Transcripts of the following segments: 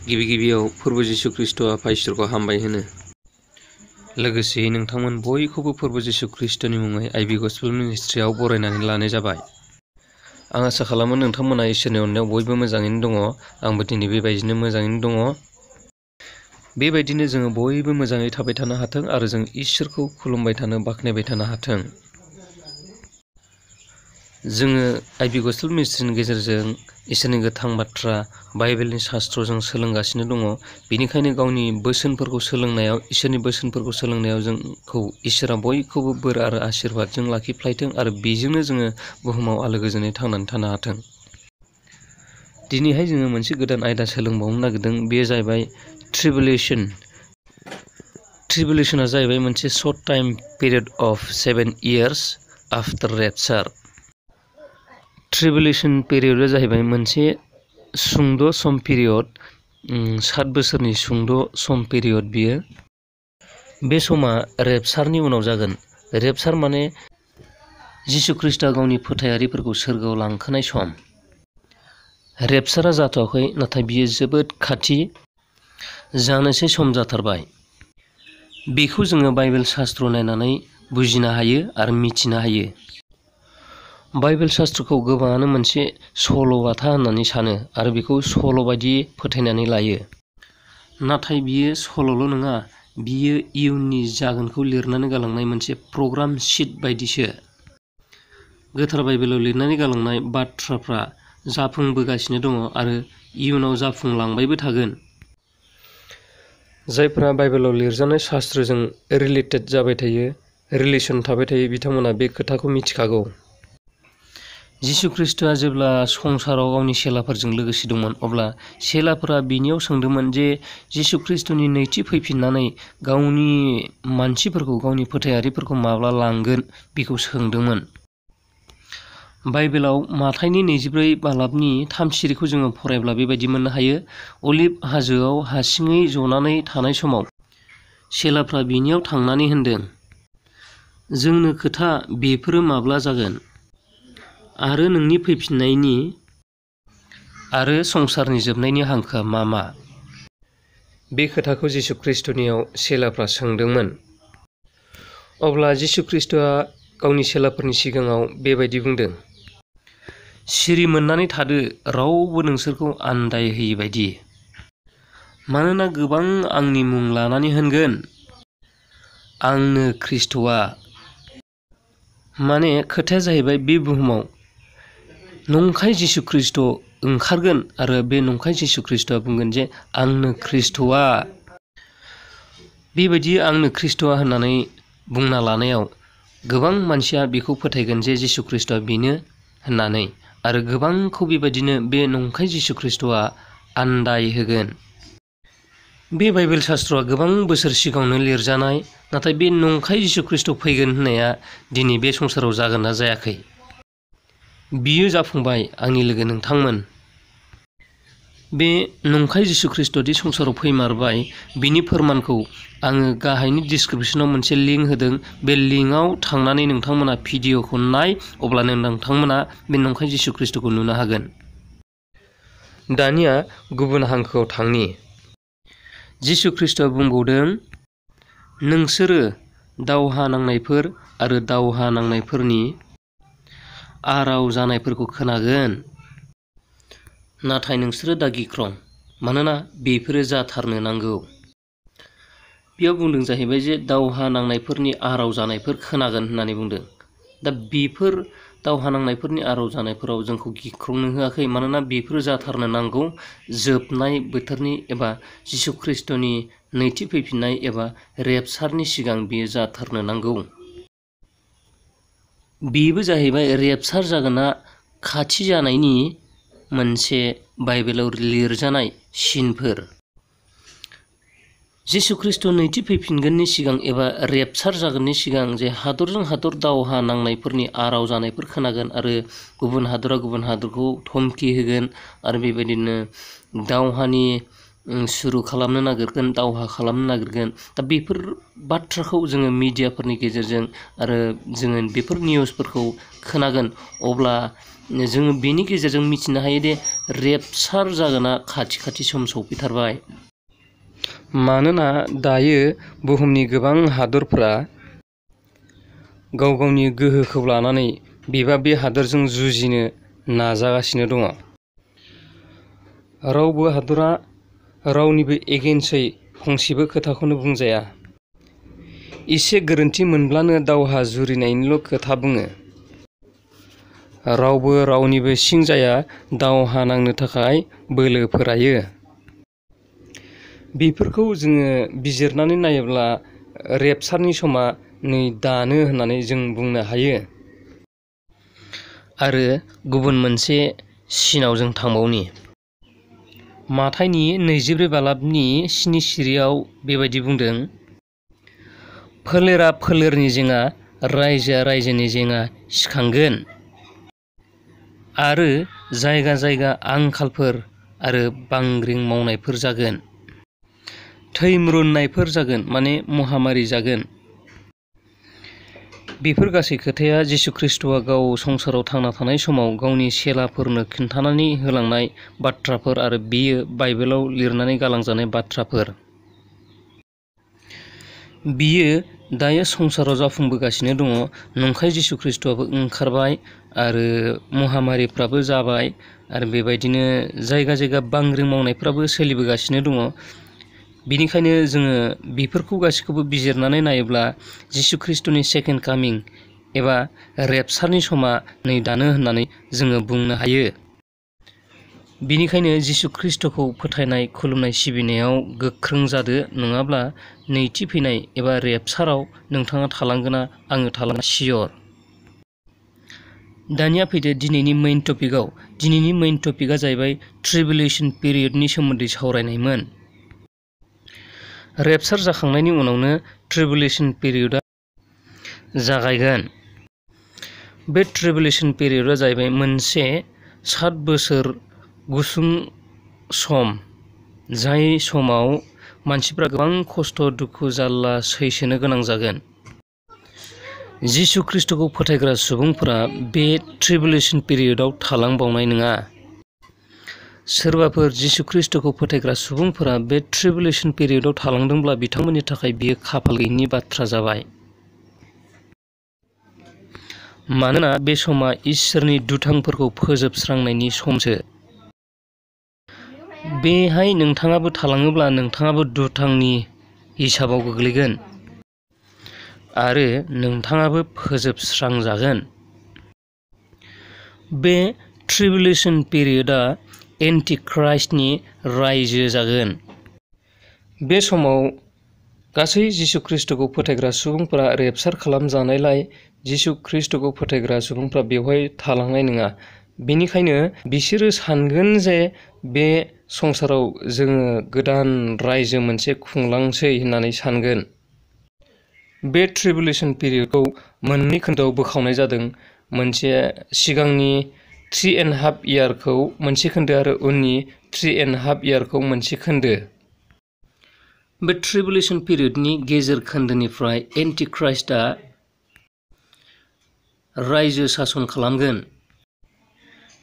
गिबियाव फोरबो जिसु ख्रीष्टआ इसोरखौ हामबाय होनो। लोगोसे नोंथांमोन बयखौबो फोरबो जिसु ख्रीष्टनि मुङै आइबि गस्पेल मिनिस्ट्रियाव बरायनानै लानाय जाबाय। आं आसा खालामो नोंथांमोना इसोरनि अननायाव बयबो मोजाङैनो दङ। आंबो दिनै बेबायदिनो मोजाङैनो दङ। बेबायदिनो जोङो बयबो मोजाङै थाबाय थानो हाथों आरो जों इसोरखौ खुलुमबाय थानो बाख्नायबाय थानो हाथों। जोङो आइबि गस्पेल मिनिस्ट्रिनि गेजेरजों इसोरनि गोथां बाथ्रा बाइबेलनि शास्त्रजों सोलोंगासिनो दङ। बेनिखायनो गावनि बोसोनफोरखौ सोलोंनायाव इसोरनि बोसोनफोरखौ सोलोंनायाव जोंखौ इसोरा बयखौबो बोर आरो आशीर्बादजों लाखिफ्लायथों आरो बेजोंनो जोङो बुहुमाव आलो गोजोनै थांनानै थानो हाथों। दिनैहाय जोङो मोनसे गोदान आयदा सोलोंबावनो नागिरदों। बेयो जाहैबाय ट्रिबुलेसन। ट्रिबुलेसना जाहैबाय मोनसे short time period of 7 years after rapture. Tribulation पिरियडआ जाहैबाय मोनसे सुंद' सम पिरियड, 7 बोसोरनि सुंद' सम पिरियड बियो। बे समा रेपचारनि उनाव जागोन। रेपचार माने जिसु ख्रीष्टआ गावनि फोथायारिफोरखौ सोरगोआव लांखोनाय सम। रेपचारा जाथ'वाखै, नाथाय बियो जोबोद खाथि जानोसै सम जाथारबाय। बेखौ जोङो बाइबेल शास्त्र नायनानै बुजिनो हायो आरो मिथिनो हायो। बाइबेल शास्त्रखौ गोबाङानो मोनसे सल'बाथा होननानै सानो आरो बेखौ सल' बायदि फोथायनानै लायो। नाथाय बियो सल'ल' नङा, बियो इयुननि जागोनखौ लिरनानै गालांनाय मोनसे प्रग्राम शीट बायदिसो। गोथार बाइबेलाव लिरनानै गालांनाय बाथ्राफ्रा जाफुंबोगासिनो दङ आरो इयुनाव जाफुंलांबायबो थागोन। जायफोरा बाइबेलाव लिरजानाय शास्त्रजों रिलेटेड जाबाय थायो, रिलेसन थाबाय थायो, बिथांमोना बे खोथाखौ मिथिखागौ। जिसु ख्रीष्टआ जेब्ला संसाराव गावनि चेलाफोरजों लोगोसे दंमोन, अब्ला चेलाफोरा बिनियाव सोंदोंमोन जे जिसु ख्रीष्टनि नैथि फैफिननानै गावनि मानसिफोरखौ, गावनि फोथायारिफोरखौ माब्ला लांगोन बेखौ सोंदोंमोन। बाइबेलाव माथाइनि 24 बालाबनि 3 सिरिखौ जोङो फरायब्ला बेबायदि मोननो हायो। अलिभ हाजोआव हारसिङै जनानै थानाय समाव चेलाफ्रा बिनियाव थांनानै होनदों, जोंनो खोथा बेफोरो माब्ला जागोन आरो नोंनि फैफिननायनि आरो संसारनि जोबनायनि हांखोआ मा मा? बे खोथाखौ जिसु ख्रीष्टनियाव चेलाफ्रा सोंदोंमोन। अब्ला जिसु ख्रीष्टआ गावनि चेलाफोरनि सिगाङाव बेबायदि बुंदों, सिरि मोननानै थादो, रावबो नोंसोरखौ आन्दायहोयि बायदि। मानोना गोबां आंनि मुं लानानै होनगोन, आंनो ख्रीष्टआ। माने खोथाया जाहैबाय बे बुहुमाव नंखाय जिसु ख्रीष्ट ओंखारगोन आरो बे नंखाय जिसु ख्रीष्टआ बुंगोन जे आंनो ख्रीष्टआ। बेबायदि आंनो ख्रीष्टआ होननानै बुंना लानायाव गोबां मानसिया बेखौ फोथायगोन जे जिसु ख्रीष्टआ बेनो होननानै, आरो गोबांखौ बेबायदिनो बे नंखाय जिसु ख्रीष्टआ आन्दाय होगोन। बे बाइबेल शास्त्रआ गोबां बोसोर सिगाङावनो लिरजानाय, नाथाय बे नंखाय जिसु ख्रीष्ट फैगोन होननाया दिनै बे संसाराव जागोन ना जायाखै? बियो जाफुंबाय आंनि लोगो नोंथांमोन। बे नंखाय जिसु ख्रीष्टदि संसाराव फैमारबाय, बिनि फोरमानखौ आङो गाहायनि डिसक्रिपसनाव मोनसे लिंक होदों। बे लिंकआव थांनानै नोंथांमोना भिडिअखौ नाय, अब्लानो नोंथांमोना बे नंखाय जिसु ख्रीष्टखौ नुनो हागोन। दानिया गुबुन हांखोआव थांनि। जिसु ख्रीष्टआ बुंबावदों, नोंसोरो दावहा नांनायफोर आरो दावहा नांनायफोरनि आराव जानायफोरखौ खोनागोन। नाथाय नोंसोरो दा गिख्रं, मानोना बेफोरो जाथारनो नांगौ। बेयाव बुंदों जाहैबाय जे दावहा नांनायफोरनि आराव जानायफोर खोनागोन होननानै बुंदों। दा बेफोर दावहा नांनायफोरनि आराव जानायफोराव जोंखौ गिख्रंनो होआखै, मानोना बेफोरो जाथारनो नांगौ। जोबनाय बोथोरनि एबा जिसु ख्रीष्टनि नैथि फैफिननाय एबा रेपचारनि सिगां बेयो जाथारनो नांगौ। बेबो जाहैबाय रेपचार जागोना खाथि जानायनि मोनसे बाइबेलाव लिरजानाय सिनफोर। जिसु ख्रीष्ट नैथि फैफिनगोननि सिगां एबा रेपचार जागोननि सिगां जे हादरजों हादर दावहा नांनायफोरनि आराव जानायफोर खोनागोन आरो गुबुन हादरा गुबुन हादरखौ धमकि होगोन आरो बेबायदिनो दावहानि सुरु खालामनो नागिरगोन, दावहा खालामनो नागिरगोन। दा बेफोर बाथ्राखौ जोङो मिडियाफोरनि गेजेरजों आरो जोङो बेफोर निउसफोरखौ खोनागोन। अब्ला जोङो बेनि गेजेरजों मिथिनो हायोदि रेपचार जागोना खाथि सम सफैथारबाय। मानोना दायो बुहुमनि गोबां हादरफोरा गाव गावनि गोहोखौ लानानै बेबा बे हादरजों जुजिनो नाजागासिनो दङ। रावबो हादरा रावनिबो एगेन्सै फंसेबो खोथाखौनो बुंजाया। एसे गोरोन्थि मोनब्लानो दावहा जुरिनायनिल' खोथा बुङो। रावबो रावनिबो सिं जाया दावहा नांनो थाखाय बोलो फोरायो। बेफोरखौ जोङो बिजिरनानै नायोब्ला रेपचारनि समा नै दानो होननानै जों बुंनो हायो। आरो गुबुन मोनसे सिनाव जों थांबावनि। माथाइनि 24 बालाबनि 7 सिरियाव बेबायदि बुंदों, फोलेरा फोलेरनि जेङा, रायजोआ रायजोनि जेङा सिखांगोन आरो जायगा जायगा आंखालफोर आरो बांग्रिं मावनायफोर जागोन। थैम्रुननायफोर जागोन, माने महामारि जागोन। बेफोर गासै खोथाया जिसु ख्रिस्ट'आ गाव संसाराव थांना थानाय समाव गावनि चेलाफोरनो खिन्थानानै होलांनाय बाथ्राफोर आरो बेयो बाइबेलाव लिरनानै गालांजानाय बाथ्राफोर। बियो दायो संसाराव जाफुंबोगासिनो दङ। नंखाय जिसु ख्रिस्ट'आबो ओंखारबाय आरो महामारिफ्राबो जाबाय आरो बेबायदिनो जायगा जायगा बांग्रिं मावनायफ्राबो सोलिबोगासिनो दङ। बेनिखायनो जोङो बेफोरखौ गासैखौबो बिजिरनानै नायोब्ला जिसु ख्रिस्ट'नि सेकेन्ड कामिं एबा रेपचारनि समा नै दानो होननानै जोङो बुंनो हायो। बेनिखायनो जिसु ख्रिस्ट'खौ फोथायनाय, खुलुमनाय, सिबिनायाव गोख्रों जादो, नङाब्ला नैथि फैनाय एबा रेपचाराव नोंथाङा थालांगोना आङो थालांगोन सियर। दानिया फैदो दिनैनि मेइन टपिकआव। दिनैनि मेइन टपिकआ जाहैबाय ट्रिबुलेसन पिरियडनि सोमोन्दै सावरायनायमोन। रेपचार जाखांनायनि उनावनो ट्रिबुलेसन पिरियडआ जागायगोन। बे ट्रिबुलेसन पिरियडआ जाहैबाय मोनसे 7 बोसोर गुसुं सम, जाय समाव मानसिफ्रा गोबां खस्थ', दुखु, जारला सैसोनो गोनां जागोन। जिसु ख्रिस्ट'खौ फोथायग्रा सुबुंफोरा बे ट्रिबुलेसन पिरियडआव थालांबावनाय नङा। सोरबाफोर जिसु ख्रिस्ट'खौ फोथायग्रा सुबुंफोरा बे ट्रिबुलेसन पिरियडआव थालांदोंब्ला बिथांमोननि थाखाय बियो खाफाल गैयिनि बाथ्रा जाबाय। मानोना बे समा इसोरनि दुथांफोरखौ फोजोबस्रांनायनि समसो। बेहाय नोंथाङाबो थालाङोब्ला नोंथाङाबो दुथांनि हिसाबाव गोग्लैगोन आरो नोंथाङाबो फोजोबस्रांजागोन। बे ट्रिबुलेसन पिरियडआ एन्टिख्राइस्टनि रायजो जागोन। बे समाव गासै जिसु ख्रिस्ट'खौ फोथायग्रा सुबुंफोरा रेपचार खालामजानायलाय जिसु ख्रिस्ट'खौ फोथायग्रा सुबुंफ्रा बेवहाय थालांनाय नङा। बेनिखायनो बिसोरो सानगोन जे बे संसाराव जोङो गोदान रायजो मोनसे खुंलांसै होननानै सानगोन। बे ट्रिबुलेसन पिरियडखौ मोननै खोन्दोआव बोखावनाय जादों। मोनसे सिगांनि 3.5 इयारखौ मोनसे खोन्दो आरो उननि 3.5 इयारखौ मोनसे खोन्दो। बे ट्रिबुलेसन पिरियडनि गेजेर खोन्दोनिफ्राय एन्टिख्राइस्टआ रायजो सासन खालामगोन।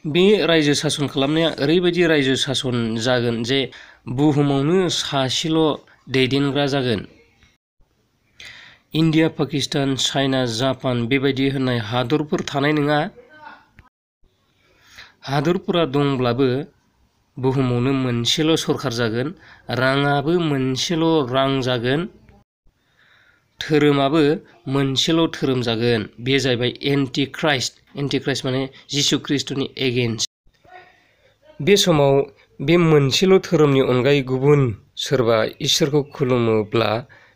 बे रायजो सासन खालामनाया ओरैबायदि रायजो सासन जागोन जे बुहुमावनो सासेल' दैदेनग्रा जागोन। इन्डिया, पाकिस्तान, चाइना, जापान बेबायदि होननाय हादरफोर थानाय नङा। हादरफोरा दंब्लाबो बुहुमावनो मोनसेल' सरखार जागोन, राङाबो मोनसेल' रां जागोन, धोरोमाबो मोनसेल' धोरोम जागोन। बे जाहैबाय एन्टिख्राइस्ट। एन्टिख्राइस्ट माने जिसु ख्रिस्ट'नि एगेन्स्ट। बे समाव बे मोनसेल' धोरोमनि अनगायै गुबुन सोरबा इसोरखौ खुलुमोब्ला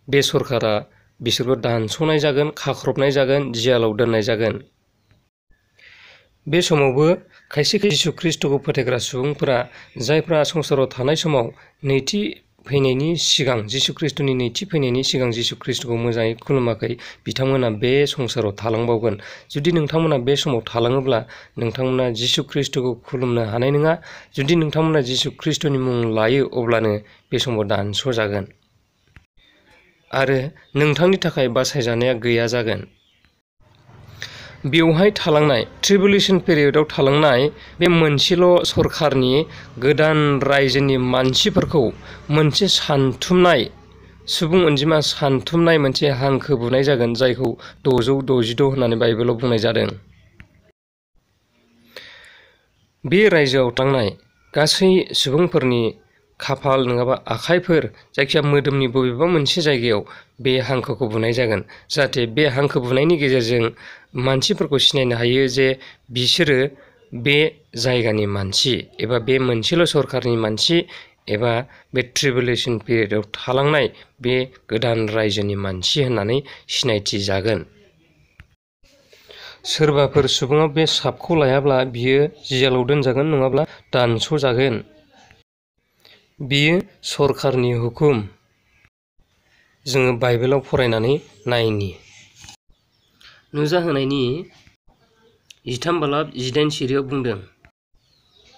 बे सरखारा बिसोरखौ दानस'नाय जागोन, खाख्रबनाय जागोन, जियालाव दोननाय जागोन। बे समावबो खायसे जिसु ख्रिस्ट'खौ फोथायग्रा सुबुंफोरा जायफ्रा संसाराव थानाय समाव नैथि फैनायनि सिगां जिसु ख्रिस्ट'नि नैथि फैनायनि सिगां जिसु ख्रिस्ट'खौ मोजाङै खुलुमाखै, बिथांमोना बे संसाराव थालांबावगोन। जुदि नोंथांमोना बे समाव थालाङोब्ला नोंथांमोना जिसु ख्रिस्ट'खौ खुलुमनो हानाय नङा। जुदि नोंथांमोना जिसु ख्रिस्ट'नि मुं लायो अब्लानो बे समाव दानस'जागोन आरो नोंथांनि थाखाय बासायजानाया गैया जागोन। बेवहाय थालांनाय ट्रिबुलेशन पिरियडआव थालांनाय बे मोनसेल' सरखारनि गोदान रायजोनि मानसिफोरखौ मोनसे सानथुमनाय सुबुं अनजिमा सानथुमनाय मोनसे हांखो बुनाय जागोन, जायखौ 666 होननानै बाइबेलाव बुंनाय जादों। बे रायजोआव थांनाय गासै सुबुंफोरनि खाफाल नङाबा आखाइफोर, जायखिया मोदोमनि बबेबा मोनसे जायगायाव बे हांखोखौ बुनाय जागोन, जाहाथे बे हांखो बुनायनि गेजेरजों मानसिफोरखौ सिनायनो हायो जे बिसोरो बे जायगानि मानसि एबा बे मोनसेल' सरखारनि मानसि एबा बे ट्रिबुलेशन पिरियडआव थालांनाय बे गोदान रायजोनि मानसि होननानै सिनायथि जागोन। सोरबाफोर सुबुङा बे सापखौ लायाब्ला बियो जेलाव दोनजागोन नङाब्ला दानस'जागोन। बियो सरखारनि हुकुम। जोङो बाइबेलाव फरायनानै नायनि। नुजाहोनायनि 13:18 बुंदों,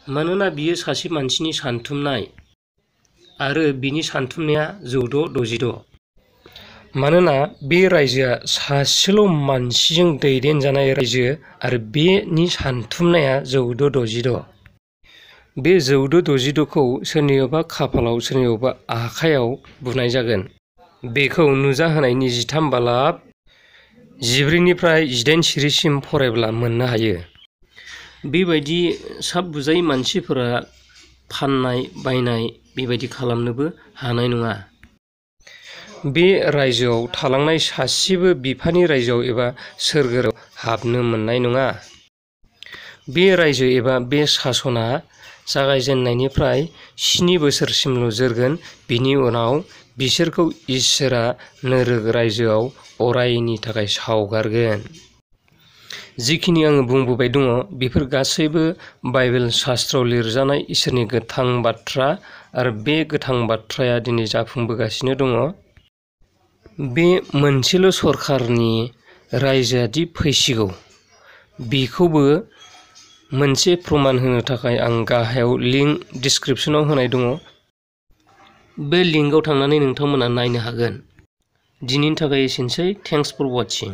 मानोना बियो सासे मानसिनि सानथुमनाय आरो बिनि सानथुमनाया 666। मानोना बे रायजोआ सासेल' मानसिजों दैदेनजानाय रायजो आरो बेनि सानथुमनाया 666। बे 666खौ सोरनियावबा खाफालाव सोरनियावबा आखाइयाव बुनाय जागोन। बेखौ नुजाहोनायनि 13:14निफ्राय 18 फरायब्ला मोननो हायो। बेबायदि साप बुजायै मानसिफोरा फाननाय बायनाय बेबायदि खालामनोबो हानाय नङा। बे रायजोआव थालांनाय सासेबो बिफानि रायजोआव एबा सोरगोआव हाबनो मोननाय नङा। बे रायजो एबा बे सासना जागायजेननायनिफ्राय 7 बोसोरसिमल' जोरगोन। बिनि उनाव बिसोरखौ इसोरा नोरोग रायजोआव अरायनि थाखाय सावगारगोन। जिखिनि आङो बुंबोबाय दङ, बेफोर गासैबो बाइबेल शास्त्रआव लिरजानाय इसोरनि गोथां बाथ्रा आरो बे गोथां बाथ्राया दिनै जाफुंबोगासिनो दङ। बे मोनसेल' सरखारनि रायजोआ दि फैसिगौ, बेखौबो मोनसे प्रमान होनो थाखाय आं गाहायाव लिंक डिसक्रिपसनाव होनाय दङ। बे लिंकआव थांनानै नोंथांमोना नायनो हागोन। दिनैनि थाखाय एसेनोसै। Thanks for वाचिं।